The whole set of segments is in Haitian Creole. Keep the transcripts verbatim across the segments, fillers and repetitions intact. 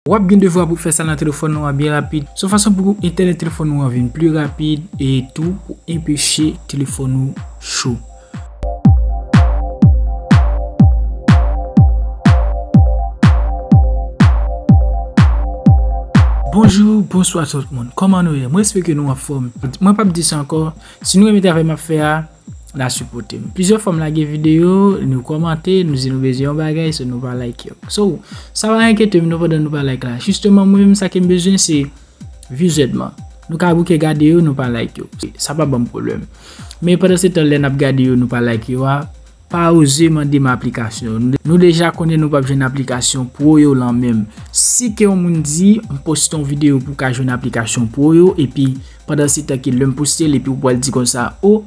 W ap gen devwa pou fè sa nan telefòn ou an byen rapid. Se yon fason pou entènèt telefòn ou an vin pli rapid e tou pou enpeche telefòn ou cho. Bonjou, bonswa tout moun. Kòman nou ye? Mwen espere ke nou anfòm. Mwen p ap di sa ankò. Si nou renmen travay m ap fè a, n a sipòte m. Plizyè fwa m lage videyo, nou kòmante, nou di nou bezwen yon bagay, so nou pa like yo. So, sa pa enkyete m non pandan nou pa like la. Jisteman, mwen menm sa ke m bezwen se views sèlman. Nou ka bouke gade yo, nou pa like yo. Sa pa ban m pwoblèm. Men pandan se tan lè n ap gade yo, nou pa like yo a, pa oze mande m aplikasyon. Nou deja konnen nou p ap jwenn aplikasyon pro yo lan menm. Si ke yon moun di, m poste yon videyo pou w ka jwenn aplikasyon pro yo, epi pandan se tan ke lè m poste l, epi w pral di konsa, o,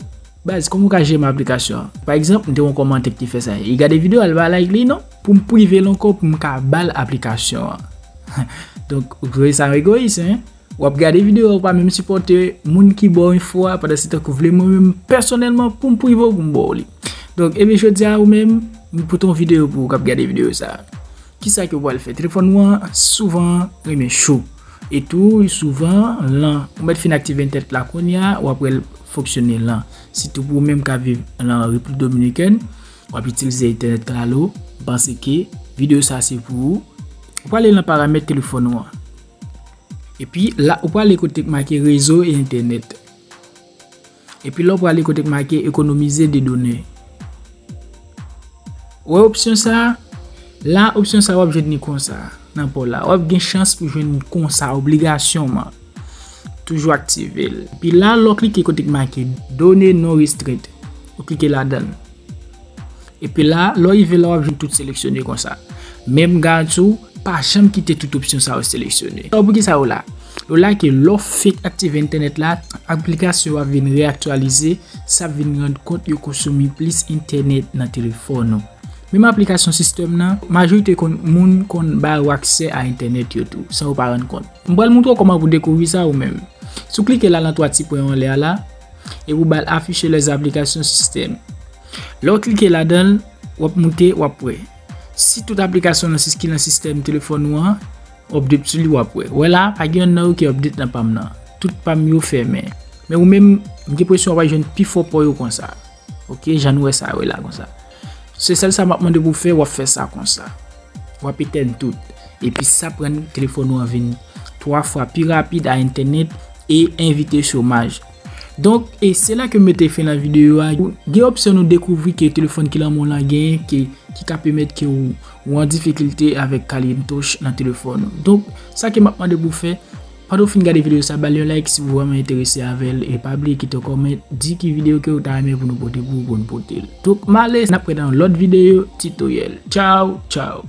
baz, kòman w ka jere m aplikasyon an? Pa egzanp, m te wè yon kòmantè ki te fè sa. Li gade videyo a, li pa like li non. Pou m prive l ankò, pou m ka ba l aplikasyon an. Donk, ou twouve sa yon egoyis, en? W ap gade videyo a, ou pa menm sipòte moun ki ba w enfo a, pandan se tan ke w vle mwen menm pèsonèlman pou m prive w, pou m ba w li. Donk, ebyen, jodi a, ou menm, m pote yon videyo pou ou k ap gade videyo sa a. Kisa ke w pral fè? Telefòn ou an souvan renmen cho. E tou, souvan, lan, ou mèt fin aktive entènèt la kounye a, w ap wè l fonksyone lan. Sitou pou ou menm k ap viv lan Repiblik Dominikèn, w ap itilize entènèt Claro, m panse ke videyo sa a se pou ou. Ou prale lan paramèt telefòn ou an. Epi la, ou prale kote k make rezo e entènèt. Epi la, ou prale kote k make économiser des données. Ou wè opsyon sa a? La, opsyon sa a, w ap jwenn li konsa, nan pa w la. W ap gen chans pou jwenn li konsa, obligasyonman. Toujou aktive l. Epi la, lè w klike kote k make données non restreintes, ou klike ladan l. Epi la, lè w rive la, w ap jwenn tout seleksyone konsa. Men m garanti w, pa janm kite tout opsyon sa yo seleksyone. Sa pou ki sa yo la? Yo la ke lè w fenk aktive entènèt la, aplikasyon yo ap vin reaktyalize, sa ap vin rann kont yo konsome plis entènèt nan telefòn ou. Menm aplikasyon sistèm nan, majorite konn, moun konn ba yo aksè a entènèt yo tou, san yo pa rann kont. M pral montre w kòman pou dekouvri sa ou menm. Si w klike la nan twa ti pwen anlè a la, epi w ba l afficher les applications système. Lè w klike ladan l, w ap moute, w ap wè. Si tout aplikasyon nan sis-, ki nan sistèm telefòn ou an, w ap dwèt sou li, w ap wè. Wè la, pa gen yonn nan yo ki update nan pa m nan. Tout pa m yo fèmen. Men ou menm, m gen enpresyon w ap jwenn pifò pa w yo konsa. Ok, jan nou wè sa yo la konsa. Se sèl sa m ap mande pou w fè, w ap fè sa konsa. W ap etèn tout. Epi sa pran telefòn ou an vin twa fwa pi rapid a entènèt e evite chomaj. Donk, e se la ke m mete fen nan videyo a. Gen opsyon nou dekouvri ke telefòn ki nan men w lan genyen, ke, ki ka pèmèt ke w, w an difikilte avèk Kalin Touch nan telefòn ou. Donk, sa ke m ap mande pou w fè, pandan w fin gade videyo sa, ba l yon like si w vrèman enterese avè l, e pa bliye kite yon kòmantè, di ki videyo ke w ta renmen pou nou pote pou w, pou nou pote l. Donk, m ale, n ap wè nan lòt videyo, titoryèl. Tchaw, tchaw.